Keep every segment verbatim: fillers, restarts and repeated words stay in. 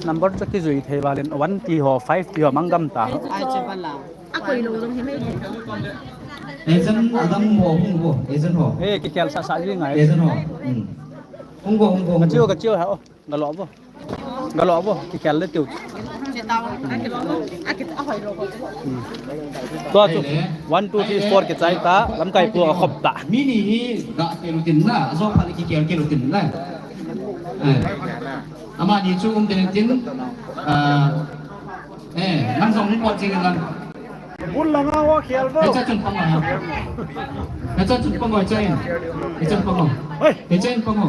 Number chu kijui thei valin one ti ho, five ti ho mang gam ta. Agent adam ho, hung ho, agent ho. Eh, kikhel sasa ji ngai. Agent ho. Hmm. Hung ho, hung ho, hung ho. Ka chiu, ka chiu ha. Galo bo. Galo bo. Kikhel le tiu. Hmm. Tua chu one, two, three, four kichai ta, lamkai pu akhop ta. Mi ni hi ga kelu tin na, ajo pha le kikhel kelu tin na. Eh. Amani chu um tin tin, ah, eh, nang jong ni po ching lang. Bul langa ho khel bo. Hiche chun pang ho. Hiche chun pang ho, hiche in. Hiche chun pang ho. Hoi. Hiche in pang ho.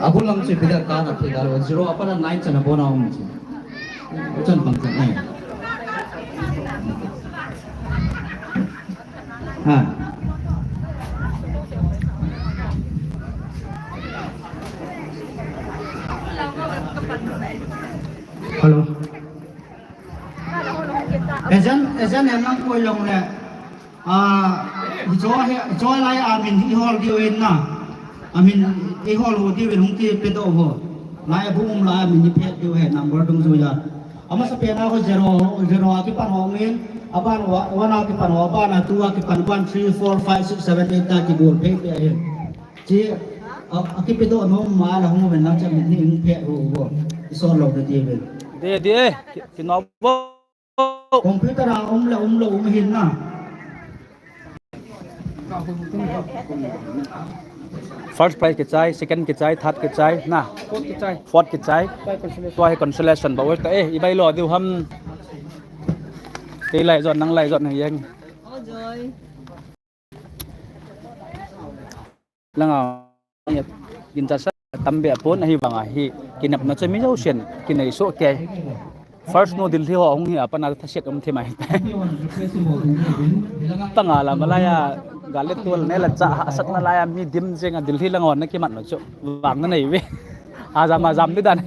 Abul lang chu pida ka na pida zero apa na nine chana bona um chu. Hiche chun pang chun, eh. Ha. Hello. Agent, agent hen lang koi long le. Ah, hicho he, hicho lai amin hi hol diu in na. Amin hi hol ho diu in hung kipe doh ho. Lai abu um lai amin hi phet diu he number dungjuiya. Amasapen a ho zero, zero a kipan ho min, aban a one a kipan ho, aban a two a kipan, one, three, four, five, six, seven, eight ta kibol phei phei ahi. Chi, a, akipe doh nom ma la hung ven lang cha min hi hung phet ho ho. Isol lou te ti ven. De, de, ki, kinop bo. Computer a um le um lou um hin na. First prize kichai, second kichai, third kichai, na. Fourth kichai. Fourth kichai. Tua hi consolation. Tua hi consolation bou ta e, ibai lo diu ham. Kei lai jot, nang lai jot na yeng. Langa, gincha sa tam be pon ahi vang ahi. Kinepna chu mi jousen kinei soh kei. First nu Delhi ho hung hi apan a thaset um thei mai. Tanga la malaya, gal le tol ne la cha, asat na laya mi dim jeng a Delhi lang hon na kimat no chu. Vang na nei ve. Ajam, ajam di dan.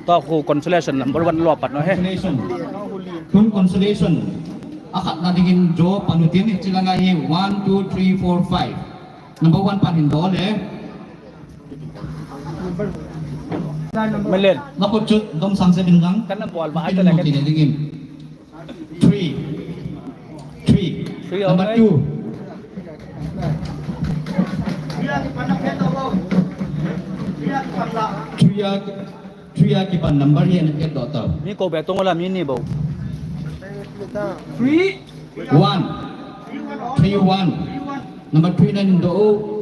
Tua khu consolation number one lo pat no he. Consolation. Tun consolation. Akhat na dingin jo panutin, hiche langa hi one, two, three, four, five. Number one pan hin do le. Malen. Nakut chu dom sang se bin lang. Kan na bol ba ai ta la kan. Three. Three. Three. Number two. Three a, three a kipan number hi ana phet doh tau. Mi ko be tong la mi ni bou. Three. One. Three one. Number three na hin do.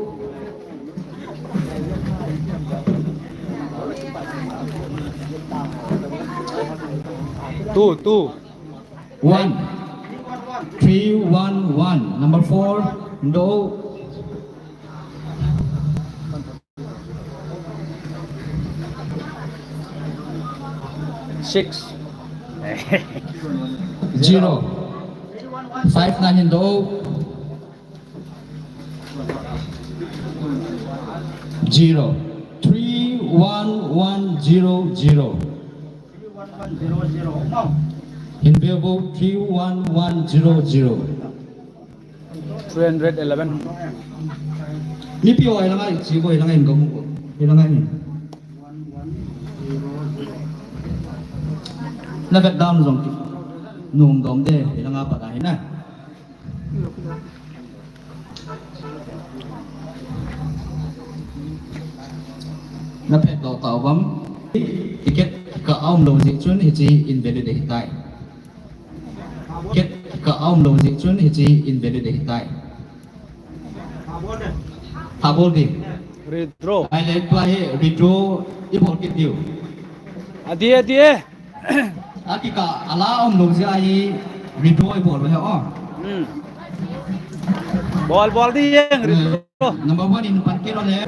Two, two. One. Three one one. Number four. Do. Six. Zero. Five na hin do. Zero. Three one one zero zero. Hin be bou three one one zero zero. Three hundred eleven. Mipi ho, hilanga ichi ko, hilanga in ko mu ko. Hilanga in. Na vet dam jong ki. Num dom de, hilanga pat ahi na. Na phet doh tau vang. Ticket ka um lou jeh chun hiche invalid ahi tai. Ticket ka um lou jeh chun hiche invalid ahi tai. Tha bol di. Redraw. Ahile tua hi redraw i bol kit diu. Adi, adi. Akikah a la um lou jeh a hi redraw i bol uve o. Hmm. Bol, bol di jeng, eh, redraw. Number one in pan kit o le.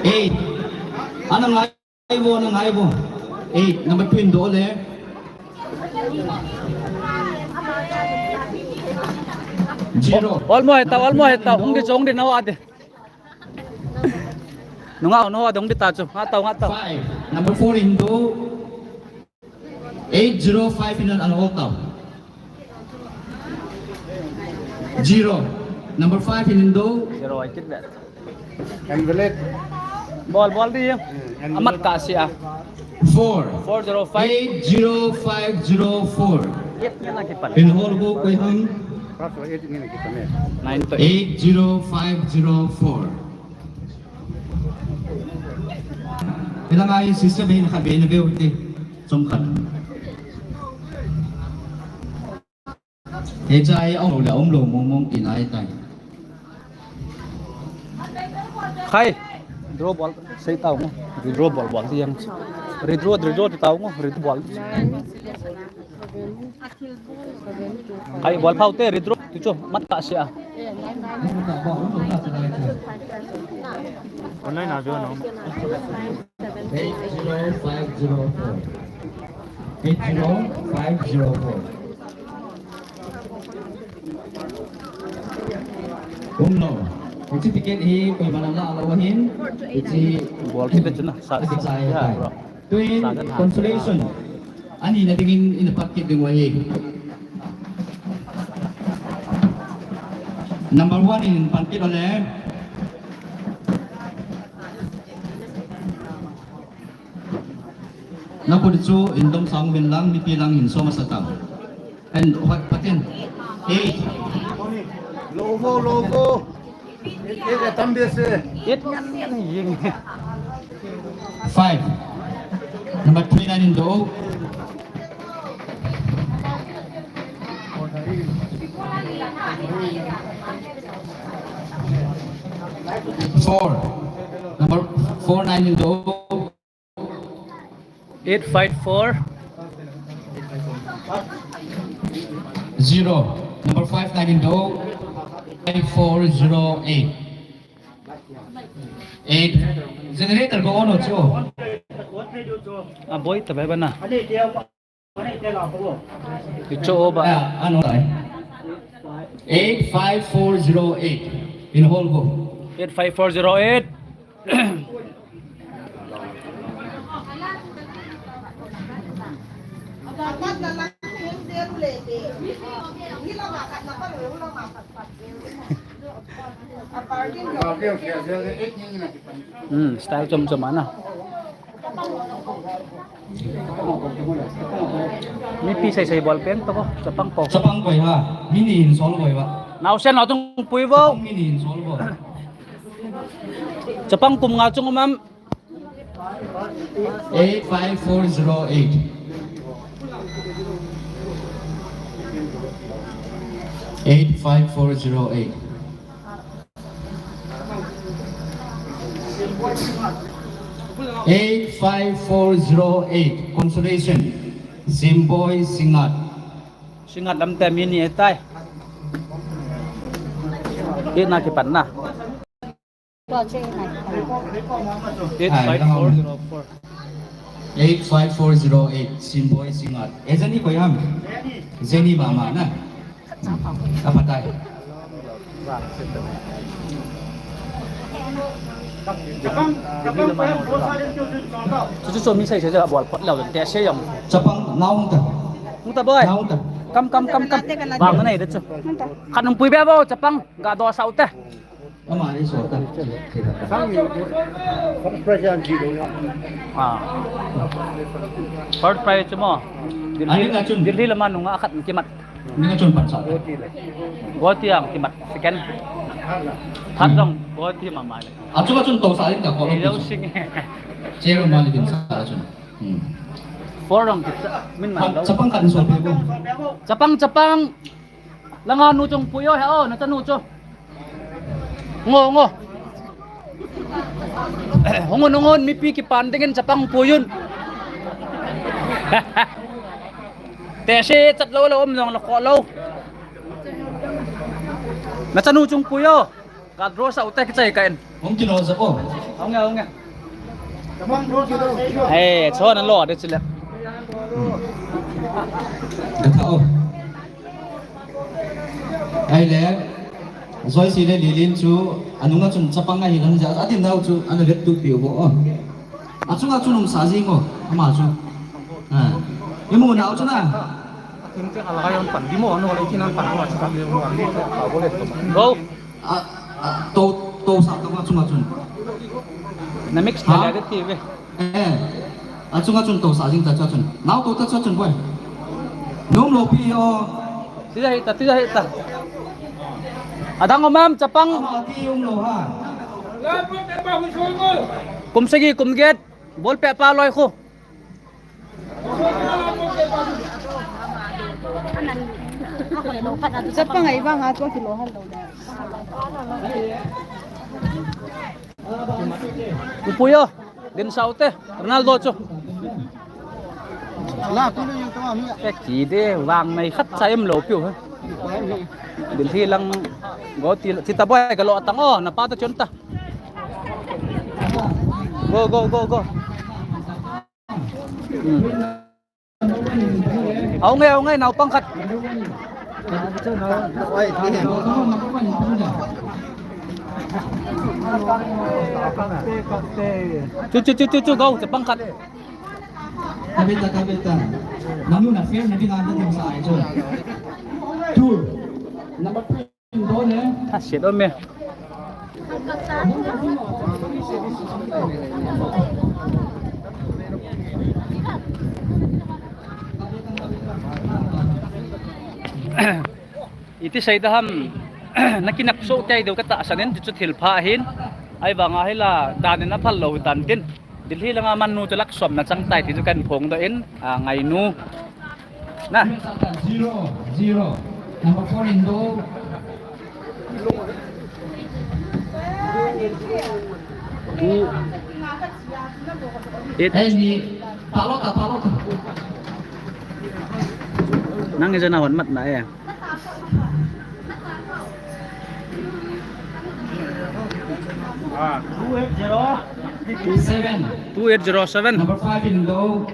Eight. Ana ngai. Ngai vo, na ngai vo. Eight, number two in do le. Zero. Olmo heta, olmo heta. Hung di chong di na wa de. Nunga ono adong dita chu. Nga tau, nga tau. Five. Number four in do. Eight zero five in an all tau. Zero. Number five in do. Zero, I get that. Envelope. Bol, bol di. Envelope. Amat ka siya. Four. Four zero five. Eight zero five zero four. Eight nga na kipan. In hall go koi hang. Eight nga na kipan eh. Nine to eight. Eight zero five zero four. Ila ngai sister behin khat behin na beu te. Chom khat. Hiche a um lou le um lou mong mong tina ahitai. Khai. Draw bol. Sei tau ngo. Draw bol bol ti yang. Redraw, redraw ti tau ngo. Redraw bol. Khai bol phau te redraw. Ti chu mat ka sia. Online a jo no. Eight zero five zero four. Eight zero five zero four. Um lou. Hiche ticket hi koiman ana la lou ahin. Hiche bol ticket chu na. Sa, sa, sa, sa, sa. Tuin consolation. Ani na dingin in pat kit ding u ahi. Number one in pan kit ole. Na kut chu in dom sang uvin lang, mipi lang hin som asa tau. And what, patin? Eight. Logo, logo. Eight, eight, eight, tam bese. Eight ngan ngan ying. Five. Number three nine in do. Four. Number four nine in do. Eight five four. Zero. Number five nine in do. Five four zero eight. Eight. Generator ko on ho chu. A boi ta bai bana. Icho ba. Ah, ano tai. Eight five four zero eight. In hall go. Eight five four zero eight. Hmm, style chom chom ana. Mipi sei sei bol pen to ko, chapang ko. Chapang koi ha, mi ni hin sol koi ba. Naosen lo tung pui vo. Chapang mi ni hin sol koi. Chapang kum nga chung um am. Eight five four zero eight. Eight five four zero eight. Eight five four zero eight. Consolation. Simboi Singat. Singat lam te mi ni ahitai. Eight na kipan na. Eight five four zero four. Eight five four zero eight, Simboi Singat. Eh, Jenny koi ham? Jenny mama na. Apa tai? Chu chu chu mi sei sei bol phot lou te se jong. Chapang naung ta. Hung ta boi. Naung ta. Kam kam kam kam. Bang na nei de chu. Khat nung pui be bo chapang ga do sau te. Ama ni so ta. First prize ang kilo na. Ah. First prize mo. Ani ka chun. Delhi lama nunga khat kimat. Ni ka chun pan sa. Guwahati ang kimat. Second. Third lang Guwahati mama. Achu ka chun to sa in ka ko. Hello sing. Che ro ma ni bin sa chun. Hmm. Four lang kita. Min ma. Chapang kan so pe ko. Chapang chapang. Langa nu chung pui o he o, na chanu chu. Ngo, ngo. Hung un, hung un, mipi kipan dingin chapang pui un. Te se chat lou lou, um jong la ko lou. Na chanu chung pui o. Ka draw sa u te kichai ka en. Hung kilo sa ko. Hung ya, hung ya. Eh, chon an lo de chile. Ka tha o. Ahile, Joyce le Lilin chu Anunga chun chapang ahi lang ja, adin nau chu ana vet tu piu bo. Oh. Achunga chun um sa jing o, ama chu. Ah. Imu nau chu na. Go. A, a, to, to sa to chunga chun. Na mix ha? Pala de ti ve. Eh. Achunga chun to sa jing ta cha chun. Nau to ta cha chun boy. Nom lou pi o. Tija hita, tija hita. Adang o mam chapang. Ama ti um lou ha. Kum sagi, kum get. Bol pe pa loi khu. Chapang ai vang a chuang kilo hal lou da. Upuyo, din saute, Ronaldo chu. La, tu le yung tama mi. Ke ki de, vang nei khat cha em lou piu he. Din thi lang go ti, ti ta boy ka lo tang o, na pa ta chon ta. Go, go, go, go. Hmm. Au nge, au nge, naupang khat. Chu, chu, chu, chu, chu, go, chapang khat. Kabeta, kabeta. Nanu na fair na binga na sa ai chu. Two. Number three. Tha siet om e. Iti sei da ham, na kinep soh kei deu ka tahsan in, ti chu thil pha ahin, ahivanga hila dan in a phal lou dan tin. Delhi langa man nu chu lak som na chang tai ti chu kan phong doh in, a, ngai nu. Na. Zero, zero. Number four in goal. Two. Eight. Hey, ni. Palo ta, palo ta. Nang ija na hon mat na e. Ah, two eight zero. Seven. Two eight zero seven. Number five in goal.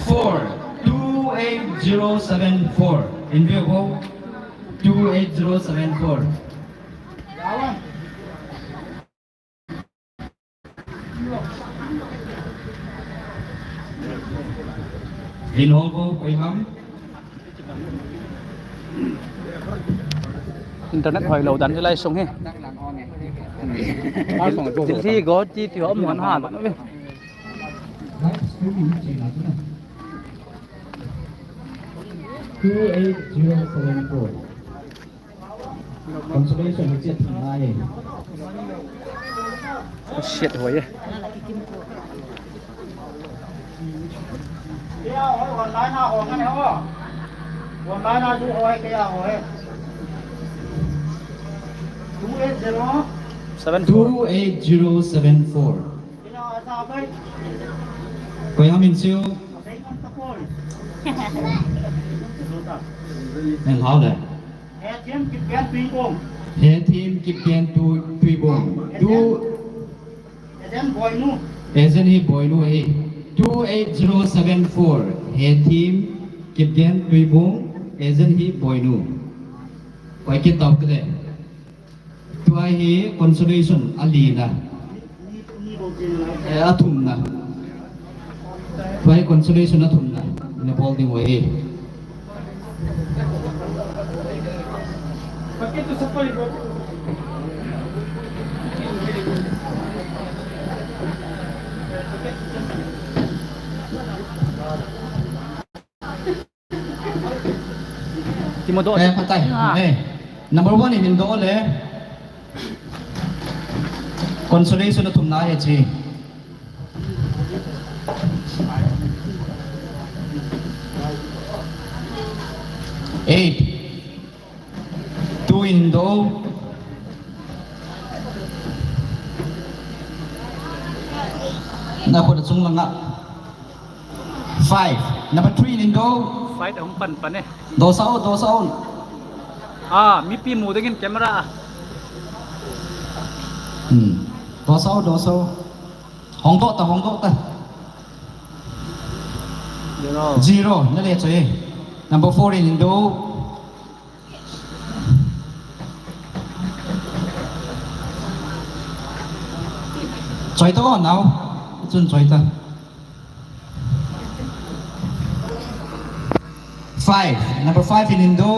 Four. Two eight zero seven four. In goal. Two eight zero seven four. Internet hoi lou dan lai sung hi. Delhi go ti ti hom hon ha. Two eight zero seven four. Consolation hi chet thang lai e. Shit, hoi e. Online a hoi ngan e ho. Online a du hoi ke a hoi. Two eight zero. Seven four. Two eight zero seven four. Koi ham in siu. En hao le. He Thim Kipgen Tuibong. He Thim Kipgen Tu-, Tuibong. Tu. Agent Boinu. Agent hi Boinu hi. Two eight zero seven four. He Thim Kipgen Tuibong. Agent hi Boinu. Koi kit tau kile. Tua hi consolation a lina. Eh, a thumna. Tua hi consolation a thumna. Ina bol ding uve. Timo do. Eh, patai. Ah. Eh, number one in do le. Consolation a thumna e chi. Eight. Two in do. Na khut a chung langa. Five. Number three in do. Five ahung pan pan e. Do sao, do sao. Ah, mipi mu dingin camera a. Hmm. Do sao, do sao. Hong do ta, hong do ta. Zero. Zero. Na le choi. Number four in do. Choi ta o nao. Chun choi ta. Five. Number five in Indo.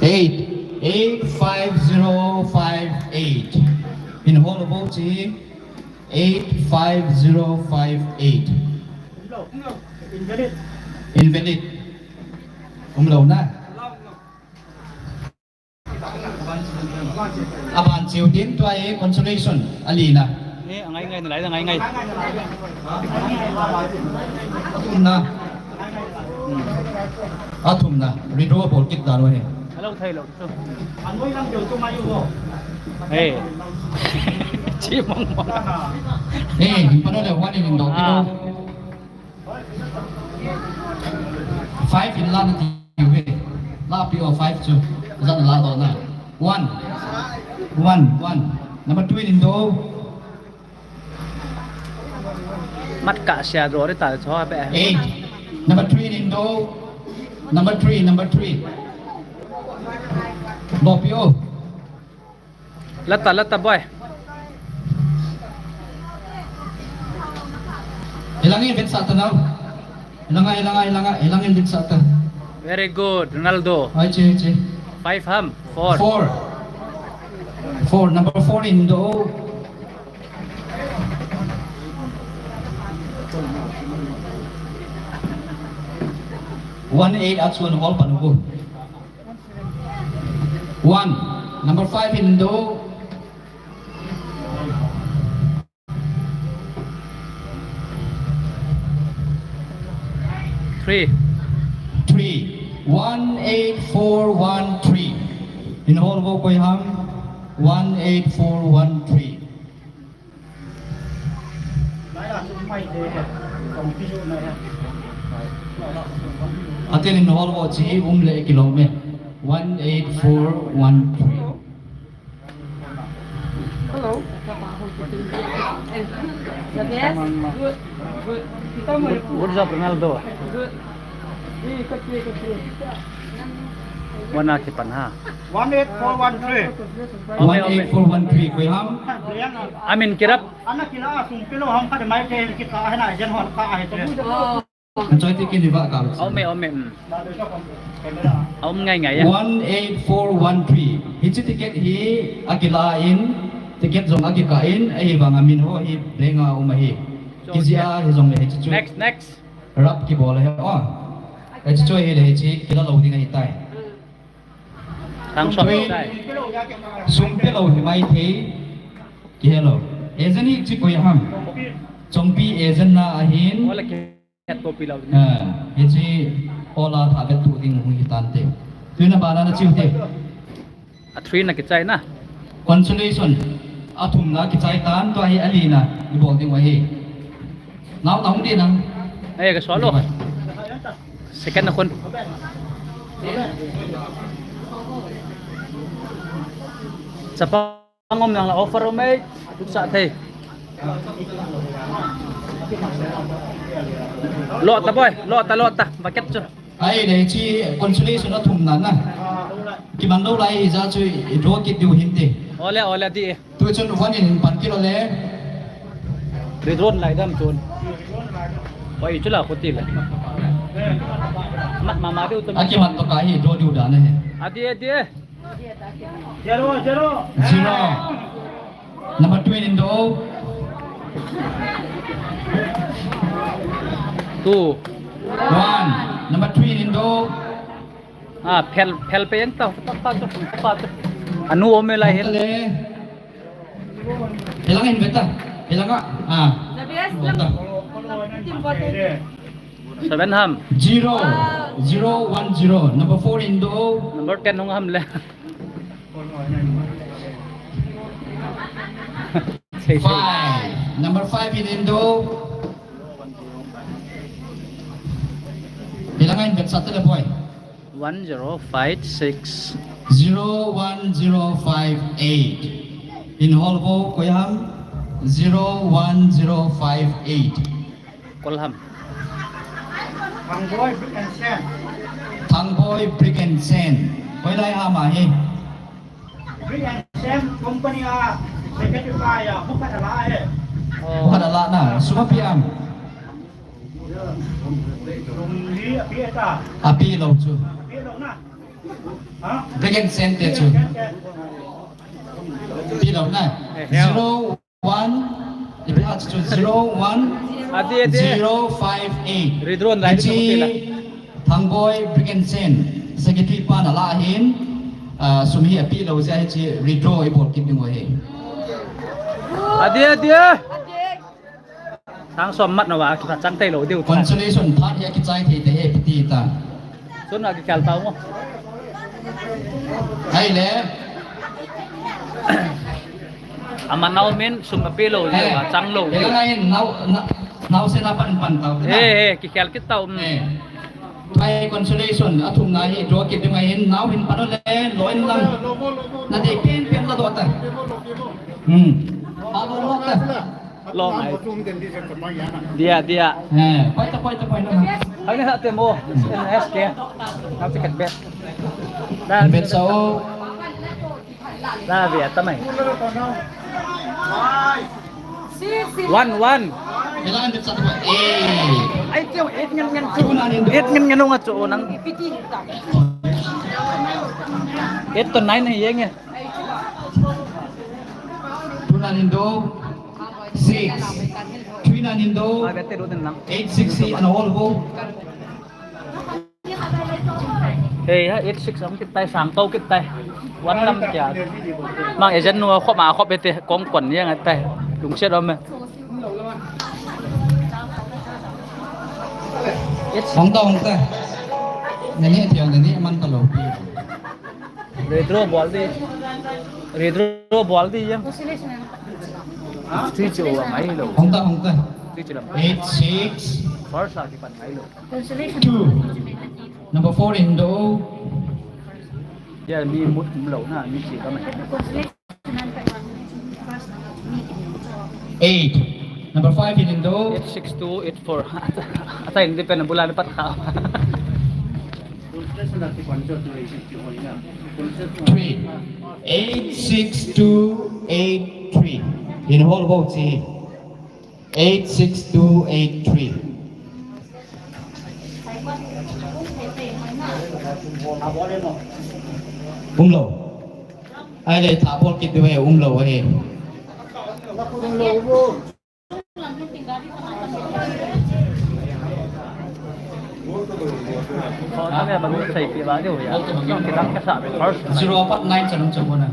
Eight. Eight five zero five eight. In hall of voting. Eight five zero five eight. Invalid. Invalid. Umlou na. Aban chiu tin tua e consolation alina. Ni angai ngai nalai angai ngai. Athumna. Athumna. Redraw bol kit dan u hi. Hello thei lo. Hey. Chi mong mong. Hey, hin pano le one in do kilo. Five in la na ti ve. La pi o five chu. Zan la do na. One. One, one. Number two in do. Mat ka sia do ri ta cho be. Eight. Number three in do. Number three, number three. Lo pi o. Lata, lata boy. Ilang in vin sa ta nao. Ilanga, ilanga, ilanga, ilang in vin sa ta. Very good, Ronaldo. Ai che, che. Five ham, four. Four. Four, number four in do. One eight at one hall panugo. One. Number five in do. Three. Three. One eight four one three. In hall vo koi ham. One eight four one three. Atin in hall vo chi um le kilom e. One eight four one three. Hello. The best? Good. Good. What's up, Ronaldo? Good. Wana kipan ha. One eight four one three. One eight four one three. Koi ham? Amin kirap. Ana kila sum pilo ham khat mai te kita hena jen hon ka ahi te. Oh. Choi ticket ni va ka. Ome, ome. Mm. Om ngai ngai ya. One eight four one three. Hichi ticket hi akila in, ticket jong akika in, ahi vang amin ho hi lenga um ahi. Kijia hi jong le hichi chu. Next, next. Rap kibol he. Oh. Hichi chu hi le hichi kila lo ding ahi tai. Thang sop tai. Sum pe lo hi mai thei. Ki hello. Agent hi chi koi ham. Chongpi agent na ahin. Wala ki het ko pi lo. Ah, hi chi ola tha bet tu ding hu hi tan te. Tu na ba na na chiu te. A three na kichai na. Consolation. A thum na kichai tan to hi ali na. I bol ding wa hi. Nau nau di nang. Ai ka solo. Second na khun. Chapang um nang la offer um ei. Sa thei. Lo ta boy, lo ta, lo ta. Bucket chu. Ai le chi consolation a thum na na. Ki man lo lai hi ja chu i draw kit diu hin te. Ole, ole di. Tu chun one in pan kilo le. Redraw lai dam chun. Oi, chula khuti le. Mat mama diu tu. Aki mat to ka hi draw diu da na he. Adi, adi. Zero, zero. Zero. Number two in do. Two. One. Number three in do. Ah, phel, phel pe yang tau, tau, tau, tau, tau. Anu ome lai hel. Hilang in beta. Hilang ah. Ah. The best. Beta. Seven ham. Zero. Zero one zero. Number four in do. Number ten hung ham le. Five. Number five in do. Hilang in bet sa tele boy. One zero five six. Zero one zero five eight. In hall vo koi ham? Zero one zero five eight. Kol ham? Thangboi Brick and Sand. Thangboi Brick and Sand. Koi lai ham ahi? Same company a secretary pa ya, bukhat ala hai. Oh. Bukhat ala na, sum api am? Sum hi api ta. Api lou chu. Api lou na. Ha? Brigade Center chu. Api lou na. Eh, hell. Zero one, ipi ha chu zero one, ati, ati, zero five eight. Redraw lai. Hiche chu Thangboi Brick and Sen, secretary pa na la hin, ah, sum hi api lou jeh a hiche redraw ibol kit ding u ahi. Ati, ati. Sang som mat na va, kiphat chang thei lou diu. Consolation phat hi akichai thei te he piti ta. Sun a kikhel tau mo. Hai le. Amanau min sum api lou, eh, lou, chang lou. Eh, langa hin nau, na, naosen a pan pan tau. Eh, eh, kikhel kit tau. Eh. Pai consolation, athumna hi draw kit ding ahin, nau hin pan le, lou in lang. Na dei pen pen la doh ta. Hmm. A lou lou ta. Lou ngai. Dia, dia. Eh, pai ta, pai ta, pai na. Hang ni ha te mo. S K. Nau ticket bet. Bet sao. La via ta mai. One, one. Ilang bet sa ta. Eh. Ai, tiu, eight ngen ngen. Two na nin do. Eight ngen ngen nga chu nang. Eight to nine hi yeng e. Two na nin do. Six. Three na nin do. Ai, bet te do den lang. Eight six si an all go. Hei, ha, eight six ang kit tai, sang tou kit tai. One lam kya. Mang agent nu khop ma khop bete, kong kon yang tai. Lungset om e. Hong ta, hong ta. Nani thiang nani man ta lou pi. Redraw bol di. Redraw bol di yang. Three chu ngai lou. Hong ta, hong ta. Three chu lam. Eight six. First a kipan ngai lou. Two. Number four in the. Ya, mi mut lou na, mi chi ka mai. Eight. Number five in the. Eight six two eight four. Ata hindi pa na bula na pat ka. Three. Eight six two eight three. In whole vote, see. Eight six two eight three. Umlou. Ai le, tha bol kit diu ahi, umlou ahi. Zero apat nine chan hung chang kona.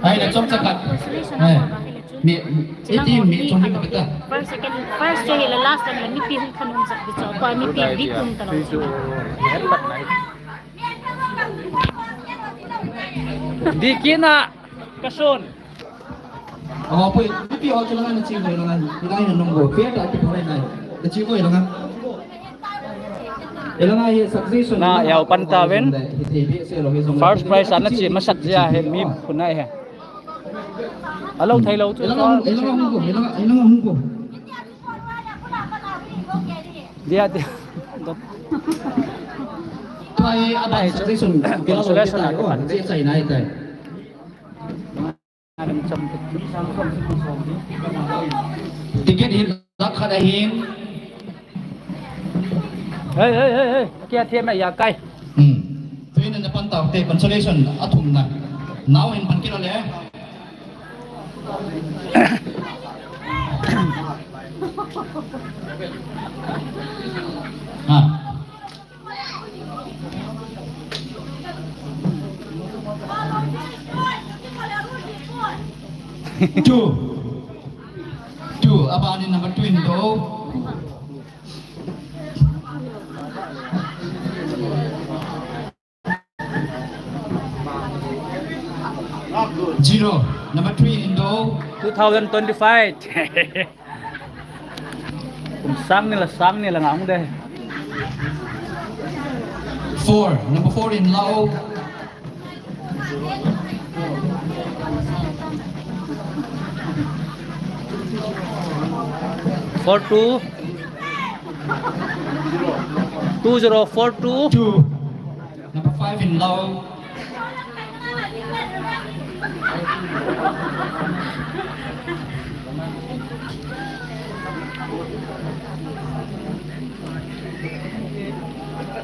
Ai, na chom cha khat. Ai. Mi, mi, mi chom ni ka beta. First, second, first chu hi la last time la mipi hung thanung sak di chu. Ko mipi di kum ta lo. Di kina, kasun. Aho pui, mipi ho chu langa na chi ngoi langa. Ilanga na nung go. Pia ta ti pore nai. Na chi ngoi langa. Ilanga hi succession. Na, yau pan ta ven. First prize ana chi masat jia he mi khun nai he. Alo thei lo chu. Ilanga, ilanga hung ko, ilanga, ilanga hung ko. Dia, dia. Tua hi, ada, ai, station, consolation na, oh, kan. Che chai nai tai. Ticket hi lakh khat ahin. Hey, hey, hey, hey. Kia thiam na ya kai. Hmm. Tuin na pan tau te consolation athum na. Nau hin pan kilo le. Ha. Two. Two. Abani number two in do. Zero. Number three in do. Two thousand twenty-five. Kum sang ni la, sang ni la ngam de. Four. Number four in lao. Four two. Two zero four two. Two. Number five in Lao.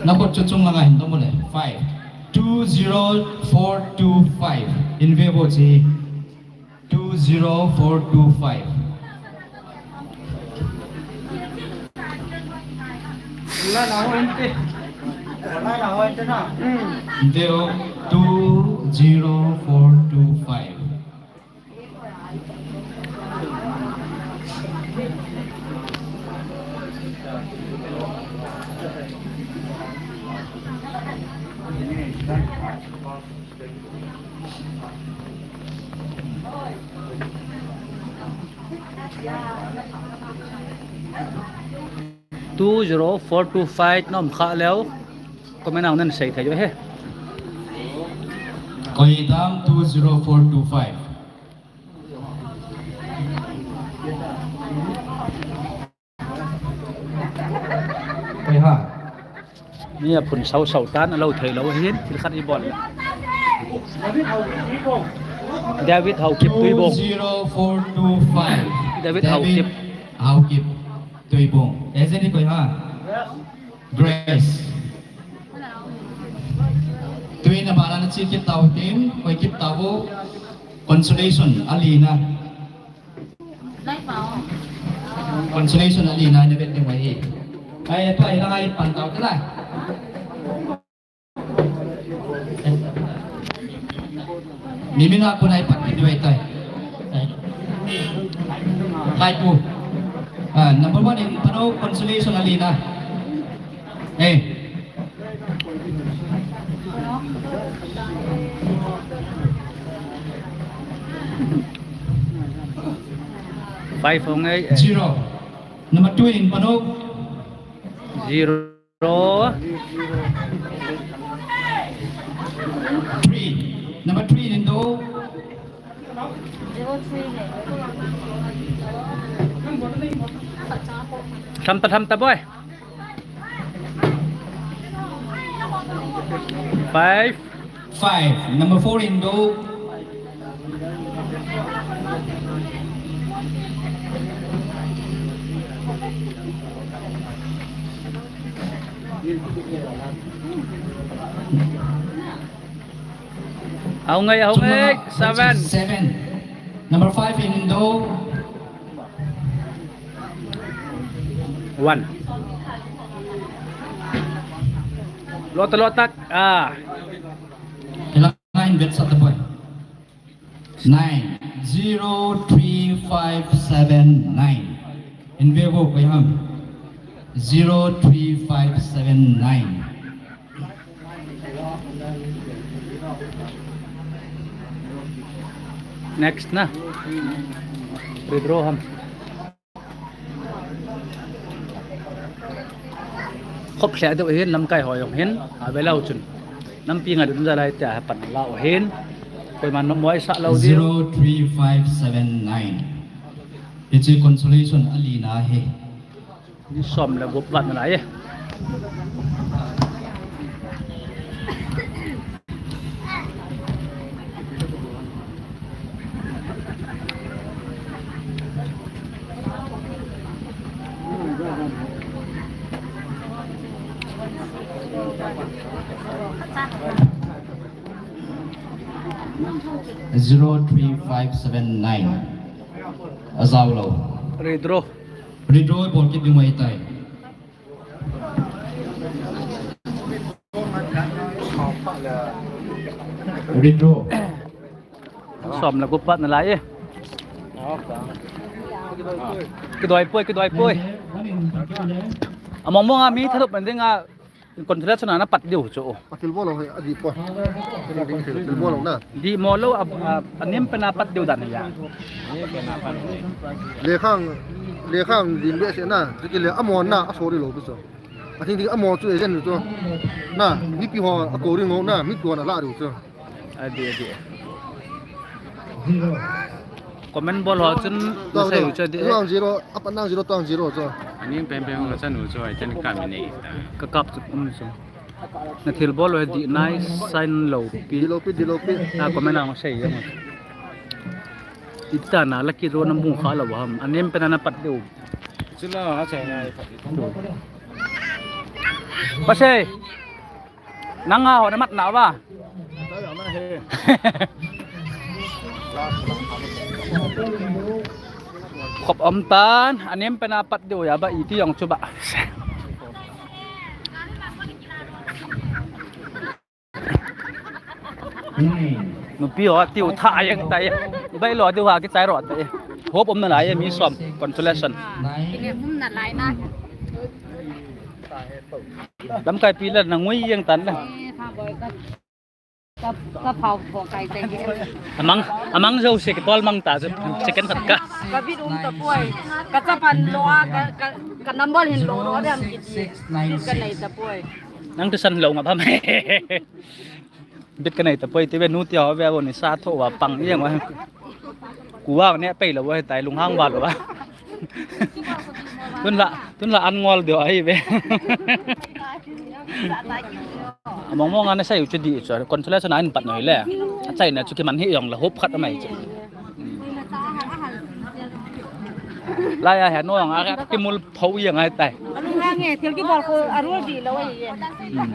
Nakhut chu chung langa hin dong le. Five. Two zero four two five. In vevo chi. Two zero four two five. Deo two zero four two five. Two zero four two five nom kha leo. Comment ang nan sei thei jo he. Koi dam two zero four two five. Koi ha. Ni a phun sau sau tan a lo thei lo hin thil khat i bol. David Haokip Tuibong. Two zero four two five. David Haokip. Haokip Tuibong. Agent ni koi ha. Grace. Tuin a bala na chi kit tau tin, koi kit tau. Consolation, Alina. Consolation, Alina, na bet ni mai. Ai, tu ai na ai pan tau kala. Mimi na ko nai pat ni wai tai. Hai pu. Ah, number one in Pano Consolation Alina. Eh. Five hong ai. Zero. Number two in Pano. Zero. Zero. Three. Number three in Indo. Zero three hai. Tham ta, tham ta boy. Five. Five. Number four in Indo. Ahung ai, ahung ai. Seven. Seven. Number five in Indo. One. Lotak, lotak. Ah. Nine, zero three five seven nine. In vevo koi ham. Zero three five seven nine. Next na. Withdraw ham. Khop lheh deuh hin lamkai ho jong hin, a ve lou chun. Nampi nga dun ja lai tia pan la u hin. Koiman nom moi sa lou diu. Zero three five seven nine. Hiche consolation Alina hi. Som le gup vat na lai e. Zero three five seven nine. Ajao lou. Redraw. Redraw bol kit ding mai tai. Redraw. Som le gup vat na lai e. Kidoi poi, kidoi poi. Among mong a mi thalup man ding a. Consolation na pat diu chu. Atil bol lou hai, adi po. Atil bol lou na. Di mo lou a, a, anem pen a pat diu dan ya. Lekhang, lekhang din be se na. Jiki le amon na, asori lou chu. Ating ding amon chu ejen chu. Na, mipi ho a ko ring lou na, mipi ho na la diu chu. Adi, adi. Comment bol ho chun, na sei chu adi. Tuang zero, apat nang zero, tuang zero chu. Ning pen pen ka chanu chu ai ten ka mi nei ta. Ka kap chu um chu. Na thil bol lo di nai sign lo pi. Di lo pi, di lo pi. Na comment ang sei yang. Ita na lucky draw na mu kha lo ham. Anem pen na pat deu. Chula ha chai na. Pasai. Nang a ho na mat na ba? Khop om tan, anem pen a pat deu ya ba iti jong chu ba. Nupi ho tiu tha yang tai. Bai lo deu ha ki chai ro tai. Hop om na lai mi som consolation. Ine hum na lai na. Lamkai pi la na ngui yang tan la. Ka, ka phau pho kai te. Amang, amang jo se ke tol mang ta jo, second khat ka. Ka bit um ta poi. Ka chapan lo a, ka, ka, ka number hin lo lo dem kiti. Ka nei ta poi. Nang tu san lo nga pham. Bit ka nei ta poi, ti ve nu ti ho ve bo ni sa tho wa pang yang wa. Kuwa ne pei lo wa tai lunghang wa lo wa. Tun la, tun la an ngol deu ahi ve. Among mong ana sai u chu di chu, consolation a in pat noi le. Achaina chu kiman hi jong la hop khat amai chu. Lai a he no jong a kimul phau jeng ai tai. Alunghang e, thil kibol ko arul di lo ai e.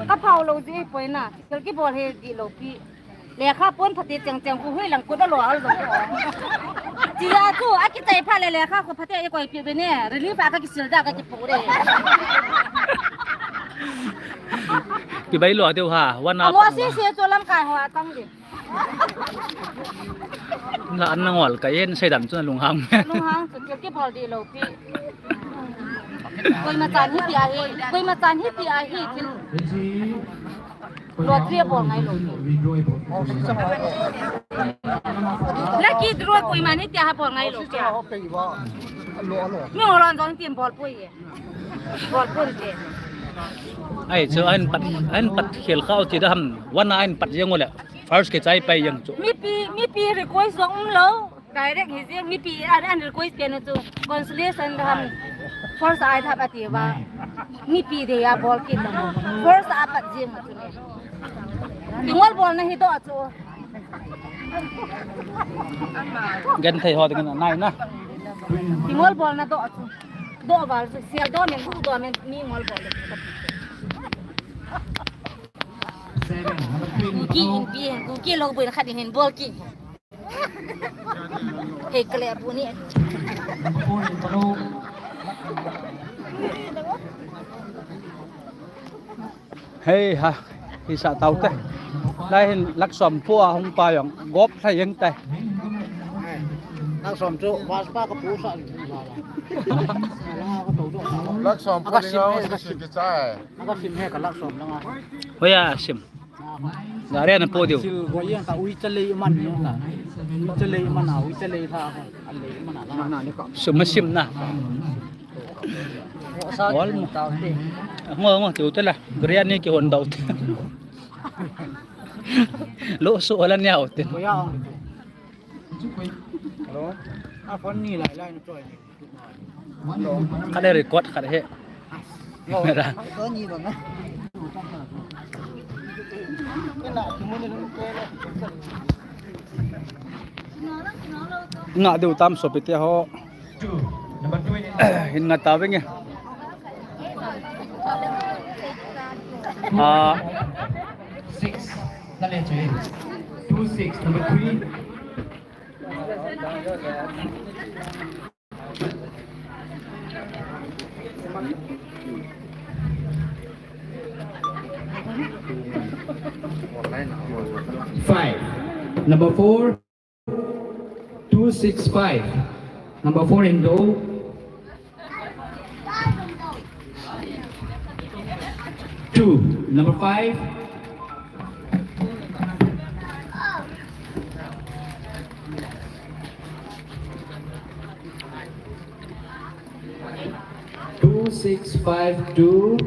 Ka phau lo di poi na, thil kibol he di lo pi. Lekha pon phate cheng cheng khu hui lang kut a lo al lo. Chia chu a kichai pha le lekha khu phate e koi pi be ne. Relief a ka kisil da ka kipu re. Kibai lo deu ha, wana. Amo si si chu lamkai ho a tang di. Na an na ngol ka yen sei dan chu na lunghang. Lunghang chu kibol di lo pi. Koima chan hi ti ahi, koima chan hi ti ahi, thil. Lottery a bol ngai lo. Lucky draw koima ni tia ha bol ngai lo kya? Mi ngolon jong tin bol poi e. Bol poi te. Ai, chu an pat, an pat khel khau ti da ham. Wana an pat jeng u le. First ke chai pai jeng chu. Mipi, mipi request jong um lo. Direct hi jeng mipi an, an request pen chu consolation da ham. First ai thap ati ba. Mipi de ya bol kit da. First a pat jeng chu ne. Ti ngol bol na hi do chu. Gen thei ho ding na nai na. Ti ngol bol na do chu. Do bal chu. Sial do men gu do men mi ngol bol. Kuki in pi, kuki lo bui khat hin bol ki. Hei kale bu ni. Hei ha, hi sa tau te. Lai hin lak som pu a hung pa jong gop thai jeng tai. Lak som chu, vas pa ka pu sa. Lak som pu ni ngau, ka sim he, ka sim he, ka lak som langa. Hoiya sim. Gari ana po diu. Sil go yang ka ui chalei man ni ka. Ui chalei man a, ui chalei tha. Alei man a. Sum ma sim na. Ol mo. Ngo ngo tiu te la. Gari ani ki hon dau te. Lo su ala ni au te. Hoiya. Hello. A phone ni lai lai na choi ni. Khat le record khat he. Camera. Nga deu tam sopi te ho. Hin nga ta venge. Ah. Six. Two six, number three. Five. Number four, two six five. Number four in row. Two, number five. Two six five two.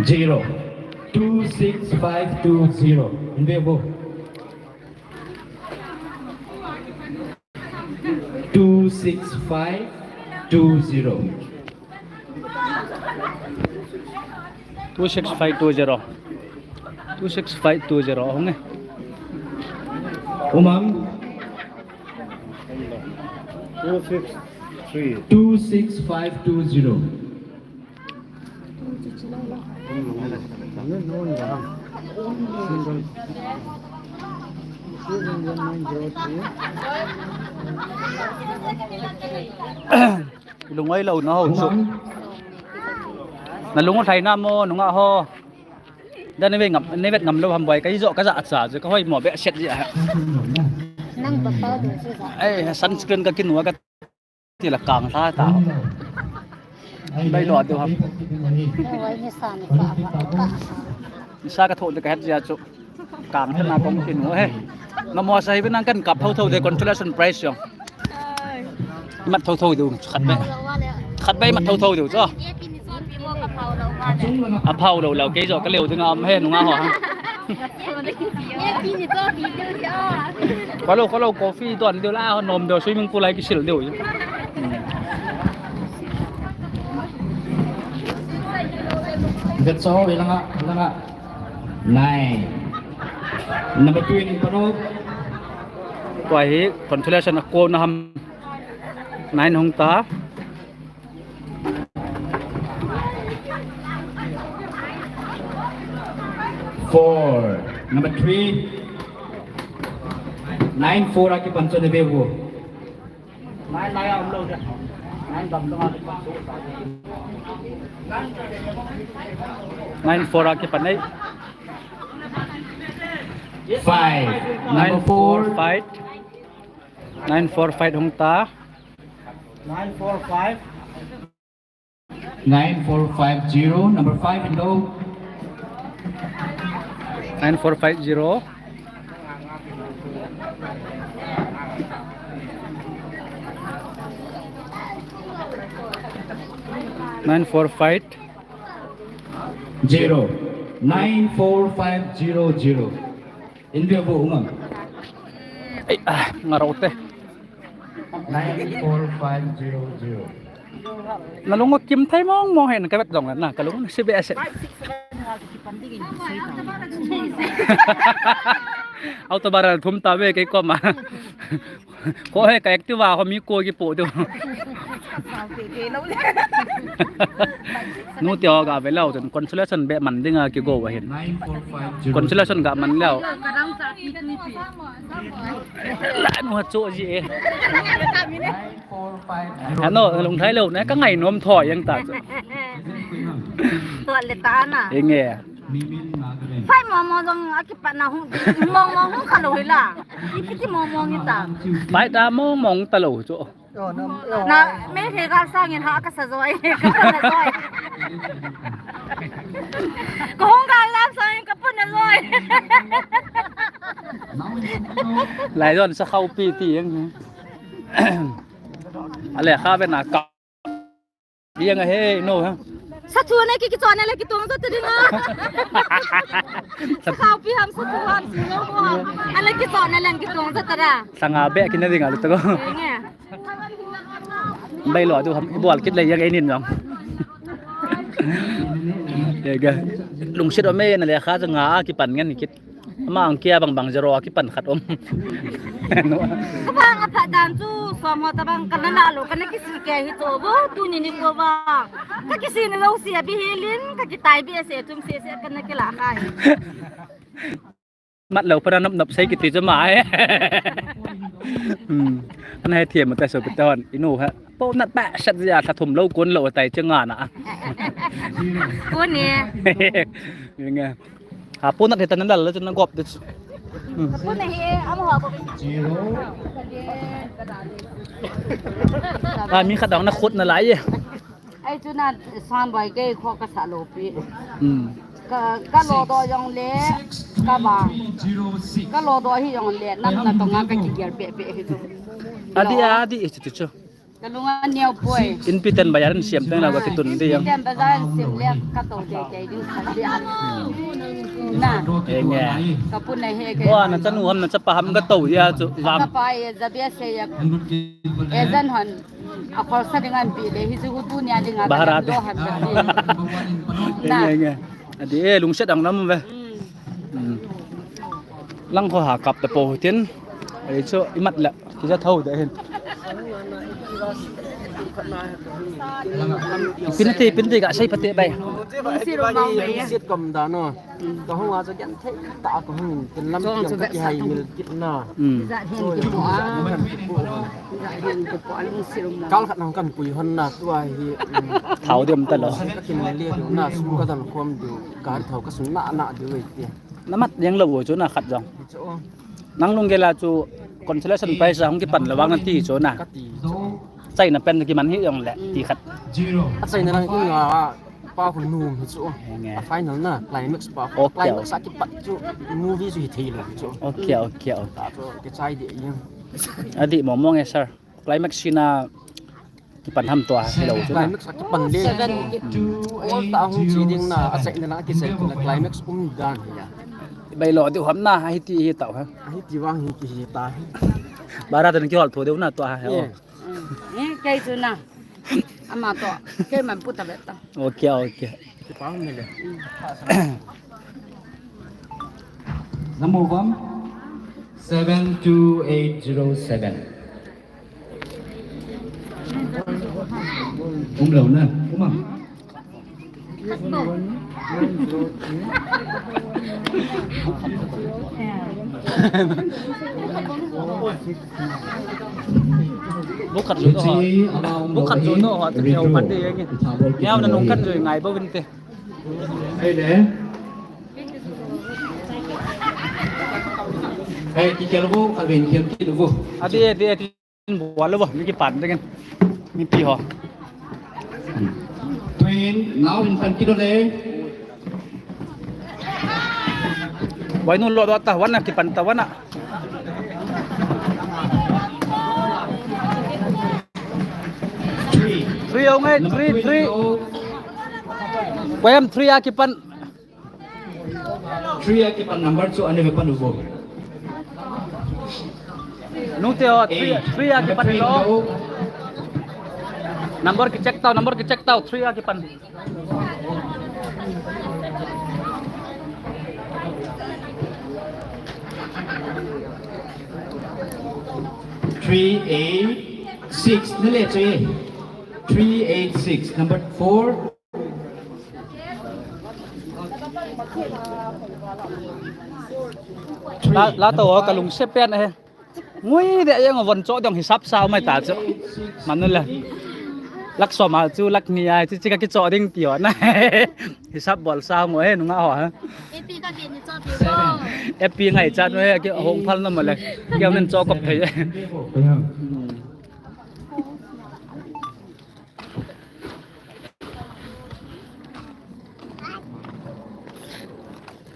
Zero. Two six five two zero. Ndevo. six five two zero. Two six five two zero. Two six five two zero. Hong e. Umang. Two six three. Two six five two zero. Lungoi lou na ho chu. Na lungu thaina mo nunga ho. Da ne ve ngam, ne vet ngam lou ham boi, ka ijo ka ja cha chu ka hoi mo be set ji a. Nang ba pa do chu sa. Ei, sunscreen ka kinu ka ti la kang tha ta. Bai lo do ham. Oi, ni sa ni pa pa. Ni sa ka tho de ka het ji a chu. Kang thana kong kinu he. Ngamo sa hi nang kan kap tho tho de consolation prize jong. Mat tho tho diu khat be. Khat be mat tho tho diu chu. A phau lo lo kei jo ka leo dinga am he nunga ho ha. Ka lo ka lo coffee don diu la ho nom diu swimming pool ai kisil diu. That's all, ilanga, ilanga. Nine. Number two in Pano. Tua hi consolation a ko na ham. Nine hung ta. Four. Number three. Nine four aki pancho de bebu. Nine four aki panai. Five. Number four. Fight. Nine four fight hung ta. Nine four five. Nine four five zero, number five in low. Nine four five zero. Nine four five. Zero. Nine four five zero zero. India bo umang. Ai, ah, ngarau te. Nine four five zero zero. Na lungo kim thai mong mong hen ka vet dong na ka lungo si be ase. Auto bara thum ta ve ke ko ma. Ko he ka Activa ho mi ko ki po do. Nu te ho ga ve lau ten consolation be man dinga ki go wa hin. Consolation ga man lau. La nu ha cho ji e. Ano, lung thai lo na ka ngai nom tho yang ta. Tua le ta na. Enge. Fai mo mo jong a kipat na hung, mo mo hung kha lo hi la. Ipi ti mo mo ngi ta. Fai ta mo mo ta lo chu. Na me he ga sang in ha ka sa joi, ka sa joi. Ko hung ga la sang in ka pun na joi. Lai don sa khau pi ti yang. Ale kha ve na ka. Yang a he no ha. Sa thu ne ki ki chon le ki tong sa te ding a. Sa khau pi ham sa thu ham si no ko ham. Ale ki chon le ki tong sa ta da. Sanga be ki na ding a le to ko. Nge. Bai lo du ham i bol kit le yang e nin jong. Ye ga. Lungsit o me na le kha jong a kipan ngan kit. Ama ang kia bang bang zero a kipan khat om. Ka bang a pha dan chu som ho ta bang ka na na lo ka na kisi ke hi to bo tu ni ni ko ba. Ka kisi ni lo si a bi helin ka kitai bi se tum se se ka na kila khai. Mat lo pa na nop nop sei kiti chu mai. Hmm. Ana he thiam ta so piton inu ha. Po nat ba sat ya tha thum lo kun lo tai che nga na. Kun ni. Nga. Ha, po nat he ta nan dal la chu na gop de chu. Hmm. Po na he am ho ko. A mi khat dang na khut na lai ye. Ai chu na san bai ke kho ka sa lo pi. Hmm. Ka, ka lo do jong le ka ba. Ka lo do hi jong le nat na to nga ka ki ger pe pe hi chu. Adi adi e chu chu. Kalunga neo poi. Inpi ten bazar in siam teng la ka kitun di yang. Inpi ten bazar in siam le ka to de de ding khat dia. Na. Enge. Ka pun na he ke. Wa na chanu ham na chapa ham ka to dia chu vang. Ka pa e za bia se ya. E zan han. A khol sa ding an pi de hi chu hu tu nia ding a. Bahara do han ka pi. Na. Enge enge. Adi e lungset ang nam ve. Lang kho ha kap ta po tin. Ei chu imat la. Kija thau de hin. Pinti pinti ka sai pate bai. Sit kom da no. Ka hung a chu gen thei ta ka hung tin lam chu ka kihai mil kit na. Za hin ki mo a. Za hin ki po a lung sirum na. Kal khat nang kan pui hon na tua hi. Thau dem ta lo. Ka kin le le na su ka dan khom du. Ka thau ka sun na na du ve ti. Na mat jeng lo chu na khat jong. Nang lunggel a chu consolation prize a hung kipan lo vang nati chu na. Kati chu. Chaina pen kiman hi jong le ti khat. A chaina lang in a pa khu num hi chu. Enge. A final na climax pa. Okay. Climax a kipat chu movie chu hi thei lo chu. Okay, okay, okay. Ta chu kichai de jeng. Adi mo mo nge sir. Climax scene a kipan ham tua hello chu na. Climax a kipan le. Seven. All ta hung chi ding na a chaina lang a kisai na climax um dan hi ya. Bai lo diu ham na hi ti hi tau ha. Hi ti vang hi ki hi ta hi. Bara tan ki hol tho diu na tua ha. Eh. Eh, kei chu na. Ama to. Kei man pu ta ve ta. Okay, okay. Ki pa hung le. Number one, seven two eight zero seven. Um lo na, um a. Bukhat lu to ho. Bukhat lu to ho, tu keu man de ye. Yau na nung kan jui ngai ba vin te. Hey le. Hey, ki keu bu, ka vin keu ki bu. Adi, adi, adi. Bol lo bo, mi kipan ding. Mipi ho. Twin, now in pan kilo le. Wai nu lo do ta, wana kipan ta, wana. Three. Three, oh, ngai, three, three. Wai am three a kipan. Three a kipan number chu ane ve pan uvo. Nute ho, three, three a kipan lo. Number ki check tau, number ki check tau, three a kipan. Three eight six, nale chu. Three eight six, number four. La, la to ka lungset pen ahi. Ngui de yang von cho dong hisap sao mai ta cho. Manu la. Lak som a chu lak ni ai chu chi ka ki cho ding ti ho na. Hisap bol sao ngui he nunga ho ha. Epi ka ke ni cho pi bo. Epi ngai cha no he ki hong phal na ma le. Ki men cho kop thei.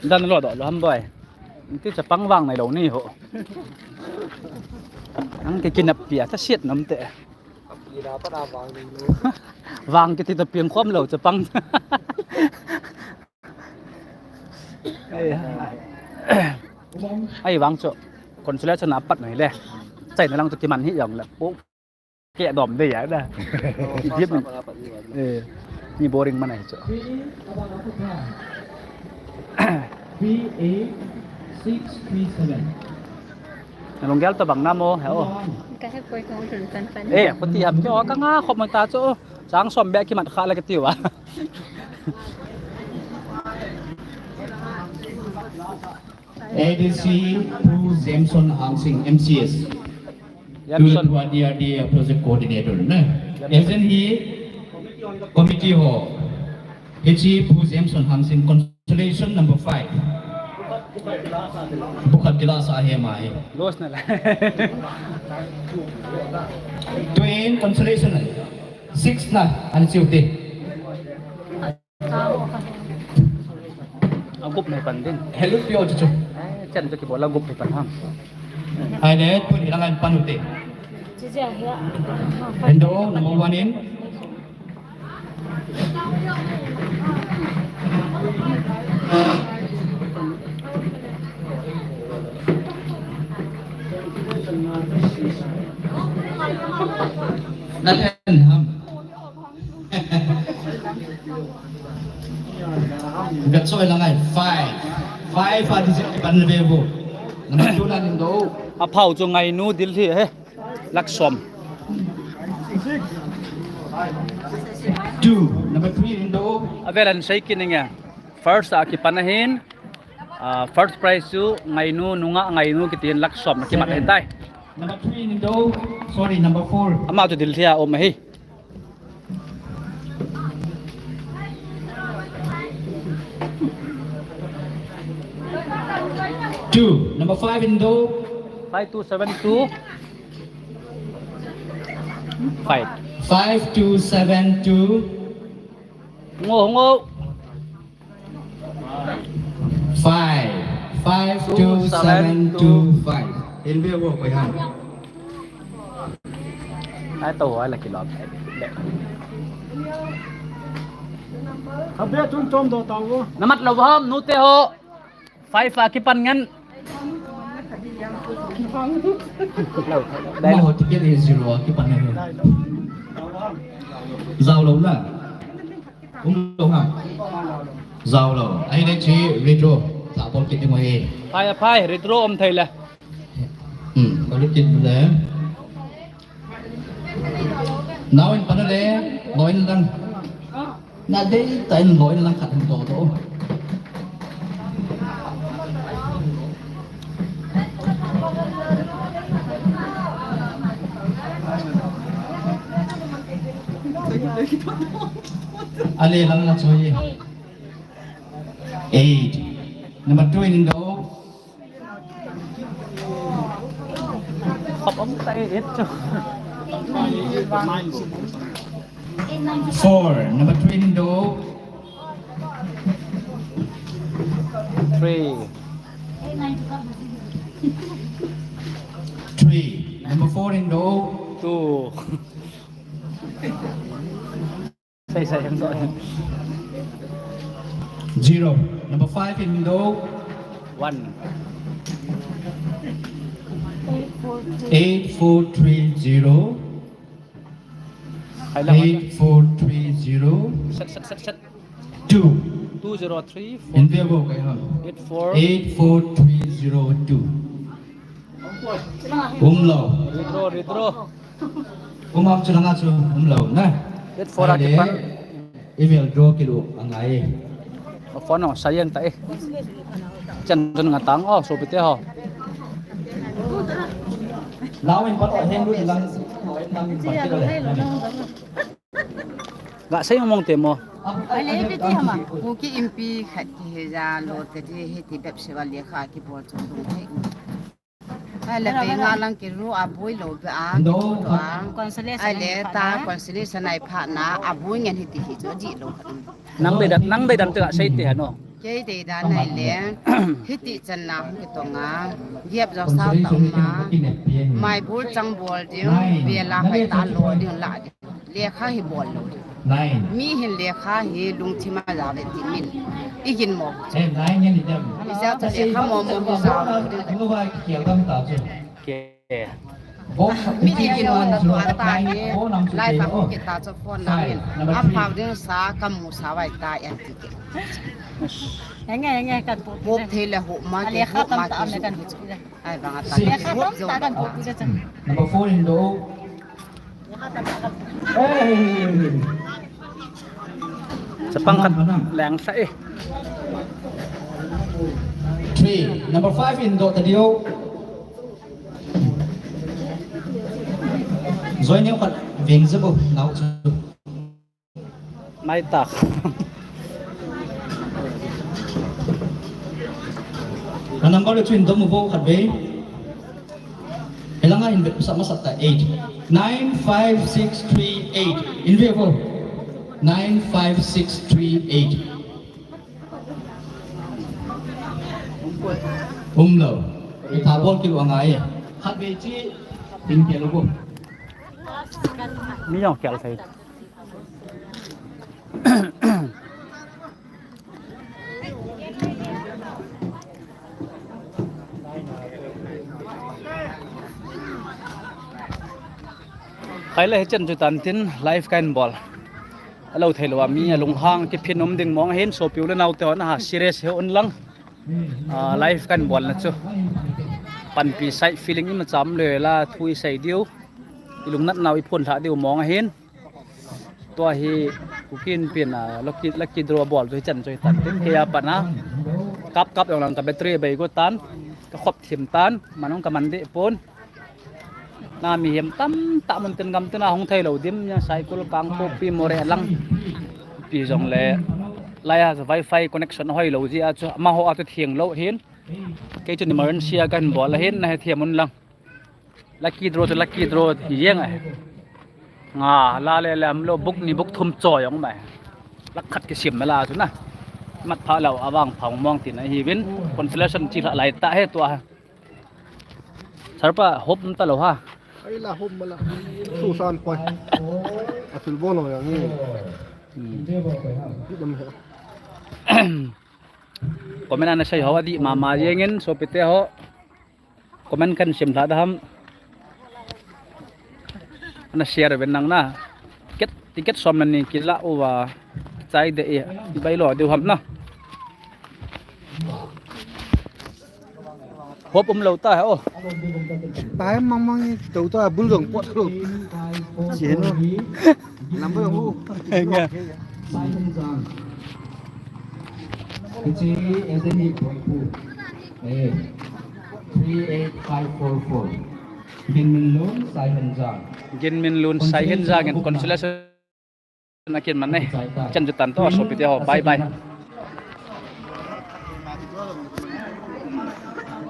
Dan lo do lo ham boi. Ti chapang vang nai lo ni ho. Ang ke kinap pia ta siet nam te. Vang ke ti ta piang khom lo chapang. Ai vang cho. Consolation a pat nai le. Chai na lang to kiman hi jong le. Ke dom de ya da. Git. Eh, ni boring mana hicho. Three eight six three seven. Nalung gel to bang namo he o. Ka he koi kong tun tan pan. Eh, ko ti ham kyo ka nga khop ma ta cho. Chang som be ki mat kha la ka ti wa. A D C Pu Jameson Hangsing M C S. Jameson. Pu D R D A project coordinator na. Jameson. Agent hi committee ho. Hichi Pu Jameson Hangsing consolation number five. Bukhat kila sa he ma he. Loss na la. Twin consolation six na an chiu te. A gup nei pan din. Hello, pio chu chu. Eh, chan chu kibol a gup nei pan ham. Ai le, tu ni lang an pan u te. Indo number one in. Napen ham. Gat soi la ngai. Five. Five a digit kipan ve vo. Number two na Indo. Aphau chu Ngainu Delhi he. Lakh som. Two. Number three Indo. Avel an sei kit inge. First a kipan ahin. Ah, first prize chu Ngainu, nungah Ngainu kitin lakh som na kimat ahin tai. Number three Indo. Sorry, number four. Ama chu Delhi a um ahi. Two. Number five Indo. Five two seven two. Five. Five two seven two. Ngo, ngo. Five. Five two seven two five. Hin ve vo koi ham. Ai to ai la kilom. Abe tun tom do tao. Namat lou ham nute ho. Five a kipan ngen. Lou. Dai lou. Ho ticket hi zero a kipan ngen. Zao lou na. Um lou ha. Zao lou. Ahile chi withdraw. Tha bol kit ding ahi. Phai, phai, withdraw um thei le. Hmm, bol kit le. Nau in pan le, lou in lang. Na dei ta in lou in lang khat in to to. Ale lang na choi. Eight. Number two in Indo. Khop om ta e, et chu. Four. Number three in Indo. Three. Three. Number four in Indo. Two. Sai, sai, hang doh. Zero. Number five in Indo. One. Eight four three zero. Hai lang. Eight four three zero. Set, set, set, set. Two. Two zero three four. In favor kaya. Eight four. Eight four three zero two. Umlou. Withdraw, withdraw. Umam chu langa chu umlou na. Eight four a kipan. Ivel draw kilu angai. Phone no sayen ta e. Chan chun nga tang o, sopite ho. Now in pat hen lu lang. Ga sei mong te mo. Ale piti hama. Kuki impi khat ki heja lo te di hiti bep sewa lekha kibol chu dung thei. Hala pe nga lang kiru a boi lo be a, kiru lo a. Consolation. Ale ta consolation ai pha na a boi ngen hiti hi chu ji lo. Nang dei dan, nang dei dan te ga sei te ano. Kei dei dan ai le. Hiti chan na hung kitong a. Giap jo sa ta um a. Mai bul chang bol ding, be la hai ta lo ding la ding. Lekha hi bol lou. Nine. Mi hin lekha hi lungthim a ja ve ti min. I gin mo. Eh, nine ngen i dem. I ja ta lekha mo mo hi ja. Anu vai kial dam ta chu. Ke. Bo. Mi i gin mo ta tu ata hi. Lai pa ko ke ta chu phone na min. Am pau ding sa kam mu sa vai ta yan ti ke. Enge, enge, kan pu. Bo thei le ho ma ke ho ma ke. Ai, bang ata. Six. Number four in Indo. Hey. Chapang khat lang sa e. Three. Number five in Indo ta diu. Join you khat veng je bo nau chu. Mai tak. Ka number le chu in dom vo khat ve. Helanga in ve sa masa ta eight. Nine five six three eight. In ve vo. Nine five six three eight. Umlou. Itha bol kilu angai. Khat ve chi in ke lo vo. Mi jong khel thei. Khai le hichan chu tan tin live kahin bol. Alo thei lou a mi alunghang kiphin um ding mong ahin, sopi u le nao te ho naha serious hih un lang. Ah, live kahin bol na chu panpi sai feeling ima cham le la thu isei diu. Ilungnat nau iphon lha diu mong ahin. Tua hi Kuki Inpi in, ah, lucky, lucky draw bol chu hichan chu hitan tin. Kei a pat a kap kap jong lang ka battery bei go tan, ka khop thim tan, man jong ka man deh pon. Na mihem tamtah mun tin gam tin a hung thei lou dim, Saikul, Kangpokpi, Moreh lang. Pi jong le lai a wifi connection hoi lou jeh a chu, amaho a chu theng lou hin. Kei chu emergency a kahin bol ahin, na hethem un lang. Lucky draw chu lucky draw hi jeng ahi. Nga la le le um lou, book ni book thum choi jong um ahi. Lakh khat kisim na la chu na. Mat pha lou a vang pha mong tin ahi vin. Consolation chi lha lai ta he tua. Sir pa, hope um ta lou ha. Ai la hope ma la. Su san poi. A sul bon lo yang ni. Hmm. Ki dam he. Comment ana sei ho adih mama jeng in, sopi te ho. Comment kahin sim lha da ham. Ana share ven nang na. Ticket, ticket som le ni kila uva. Chai de e, bai lo diu ham na. Hope um lou ta he o. Tai mang mang ni tou ta, bul jong pot lou. Chi he no. Number ho. Nga. Hiche S M E Boipu. Eh. Three eight five four four. Ginminlun Saihenjang. Ginminlun Saihenjang in consolation akin man e. Chan chu tan to, sopi te ho. Bye bye.